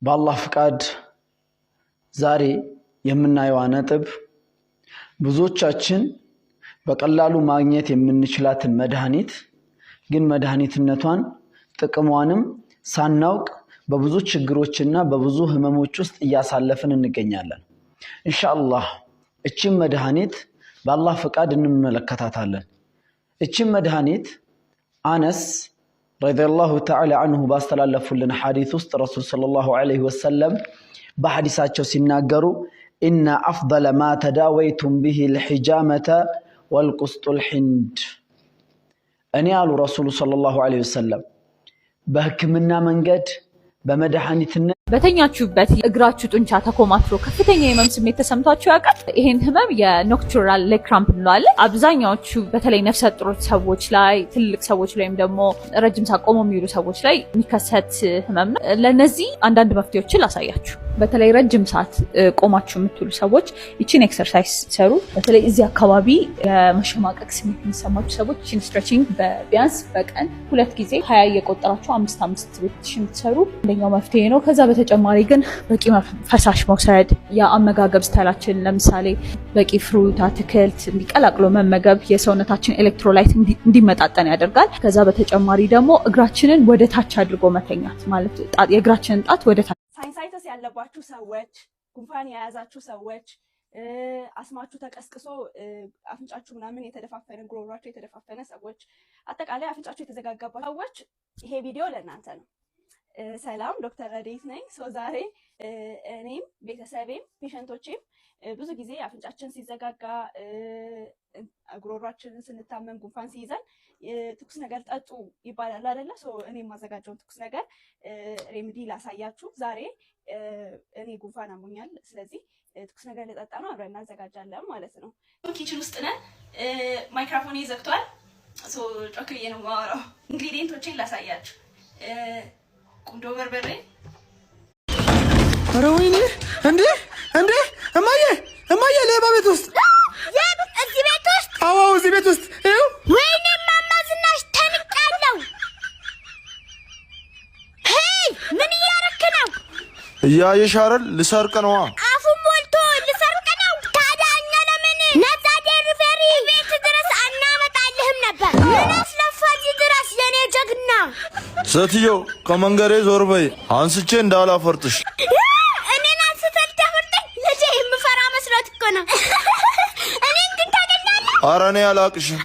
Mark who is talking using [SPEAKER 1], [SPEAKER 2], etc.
[SPEAKER 1] በአላህ ፍቃድ ዛሬ የምናየዋ ነጥብ ብዙዎቻችን በቀላሉ ማግኘት የምንችላትን መድኃኒት ግን መድኃኒትነቷን ጥቅሟንም ሳናውቅ በብዙ ችግሮችና በብዙ ህመሞች ውስጥ እያሳለፍን እንገኛለን። ኢንሻአላህ እችን መድኃኒት በአላህ ፍቃድ እንመለከታታለን። እችን መድኃኒት አነስ ረዲየላሁ ተዓላ አንሁ ባስተላለፉልን ሐዲስ ውስጥ ረሱል ሰለላሁ ዐለይሂ ወሰለም በሐዲሳቸው ሲናገሩ إن أفضل ما تداويتم به الحجامة والقسط الهند። እኔ አሉ ረሱሉ ሰለላሁ ዐለይሂ ወሰለም በህክምና መንገድ በመድኃኒትነት
[SPEAKER 2] በተኛችሁበት እግራችሁ ጡንቻ ተኮማትሮ ከፍተኛ የህመም ስሜት ተሰምቷችሁ ያውቃል? ይሄን ህመም የ nocturnal leg cramp እንለዋለን። አብዛኛዎቹ በተለይ ነፍሰ ጡር ሰዎች ላይ፣ ትልቅ ሰዎች ወይም ደግሞ ረጅም ሰዓት ቆመው የሚውሉ ሰዎች ላይ የሚከሰት ህመም ነው። ለእነዚህ አንዳንድ መፍትሄዎችን ላሳያችሁ። በተለይ ረጅም ሰዓት ቆማችሁ የምትውሉ ሰዎች ይችን exercise ሰሩ። በተለይ እዚህ አካባቢ የመሸማቀቅ ስሜት የሚሰማችሁ ሰዎች ይችን stretching ቢያንስ በቀን ሁለት ጊዜ 20 እየቆጠራችሁ አምስት አምስት repetition ብትሰሩ አንደኛው መፍትሄ ነው። ከዛ በተጨማሪ ግን በቂ ፈሳሽ መውሰድ፣ የአመጋገብ style ኣችን ለምሳሌ በቂ fruit፣ አትክልት እንዲቀላቅሎ መመገብ የሰውነታችን electrolyte እንዲመጣጠን ያደርጋል። ከዛ በተጨማሪ ደግሞ እግራችንን ወደ ታች አድርጎ መተኛት፣ ማለት የእግራችንን ጣት ወደ ታች።
[SPEAKER 3] Sinusitis ያለባችሁ ሰዎች፣ ጉንፋን የያዛችሁ ሰዎች፣ አስማችሁ ተቀስቅሶ አፍንጫችሁ ምናምን የተደፋፈነ፣ ጉሮሯችሁ የተደፋፈነ ሰዎች፣ አጠቃላይ አፍንጫችሁ የተዘጋጋባችሁ ሰዎች ይሄ ቪዲዮ ለእናንተ ነው። ሰላም፣ ዶክተር ረዴት ነኝ። So ዛሬ እኔም ቤተሰቤም patient ኦቼም ብዙ ጊዜ አፍንጫችን ሲዘጋጋ፣ ጉሮሯችንን ስንታመም፣ ጉንፋን ሲይዘን ትኩስ ነገር ጠጡ ይባላል አይደለ? So እኔ የማዘጋጀውን ትኩስ ነገር remedy ላሳያችሁ። ዛሬ እኔ ጉንፋን አሞኛል። ስለዚህ ትኩስ ነገር ልጠጣ ነው። አብረን እናዘጋጃለን ማለት ነው። Kitchen ውስጥ ነን። ማይክሮፎን ዘግቷል። So ጮክ ብዬ ነው የማወራው። Ingredient ኦቼን ላሳያችሁ። ቁንዶ በርበሬ።
[SPEAKER 4] ኧረ ወይኔ! እንዴ እንዴ! እማዬ እማዬ፣ ሌባ ቤት ውስጥ!
[SPEAKER 5] እዚህ ቤት ውስጥ?
[SPEAKER 4] አዎ፣ እዚህ ቤት ውስጥ ይኸው።
[SPEAKER 5] ወይኔ እማማ ዝናሽ፣ ተንቄያለሁ። Hey፣ ምን እያረክ ነው?
[SPEAKER 6] እያየሽ አይደል? ልሰርቅ ነዋ።
[SPEAKER 5] አፉን ሞልቶ ልሰርቅ ነው። ታዲያ እኛ ለምን ነፃ delivery ቤት ድረስ አናመጣልህም ነበር? ምን አስለፋ እዚህ ድረስ የኔ ጀግና?
[SPEAKER 6] ሴትዮ፣ ከመንገዴ ዞር በይ፣ አንስቼ እንዳላፈርጥሽ።
[SPEAKER 5] እኔን አንስተህ ልታፈርጠኝ? ልጄ የምፈራ መስሎት እኮ ነው። እኔን ግን ታገኛለህ።
[SPEAKER 6] ኧረ እኔ አላቅሽም።